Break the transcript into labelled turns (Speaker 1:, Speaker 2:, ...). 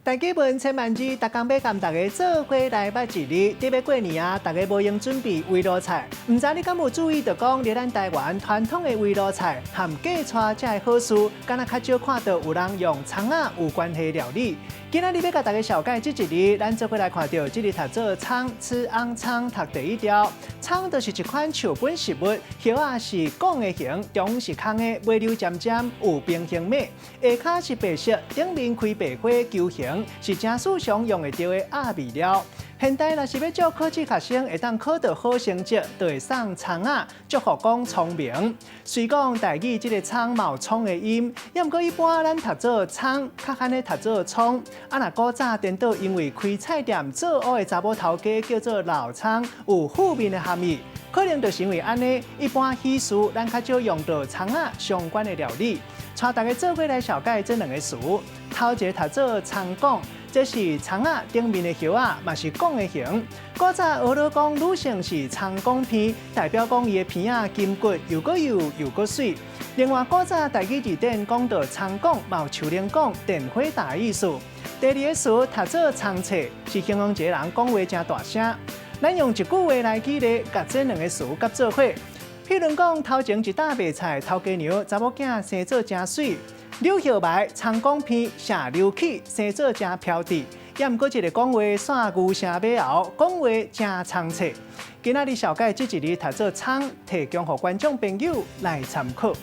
Speaker 1: 台語文千萬字，逐工欲共大家做伙來捌一字。這欲過年啊，大家無閒準備圍爐菜。毋知你敢有注意著講，佇咱台灣傳統的圍爐菜含嫁娶這个好事，敢若較少看著有人用蔥仔有關係料理。今仔日欲共大家紹介這一字，咱做伙來看著這字讀做蔥，吃紅蔥讀第一調。蔥就是一款樹本食物，葉仔是拱的形，中是空的，尾溜尖尖，有平行尾。下跤是白色，頂面開白花球形，是誠時常用會著的鴨味料。現代若是欲祝考試學生會當考著好成績，就會送蔥仔，祝福講聰明。雖講台語這个蔥嘛有蔥的音，猶毋過一般咱讀做蔥，較罕咧讀做蔥。啊，若古早顛倒因為開菜店做烏的查某頭家叫做老蔥，有負面的含義，可能就是因為按呢，一般喜事咱較少用著蔥仔相關的料理。帶大家做伙來紹介這兩个詞，頭一个讀做蔥廣，這是蔥仔頂面的葉仔，嘛是拱的形。古早學咧講女性是蔥廣鼻，代表講伊的鼻仔筋骨又閣幼又閣媠。另外，古早台語字典講著蔥廣，嘛有樹奶廣電火大的意思。第二個詞讀做蔥脆，是形容一个人講話誠大聲。咱用一句話來舉例，共這兩个詞佮做伙。譬如講，頭前一擔賣菜，頭家娘查某囝生做誠媠，柳葉眉，蔥廣鼻，聲溜起，生做誠飄佇。猶毋過這个講話煞牛聲馬喉，講話誠倉脆。今仔日紹介這一字讀做蔥，提供予觀眾朋友來參考。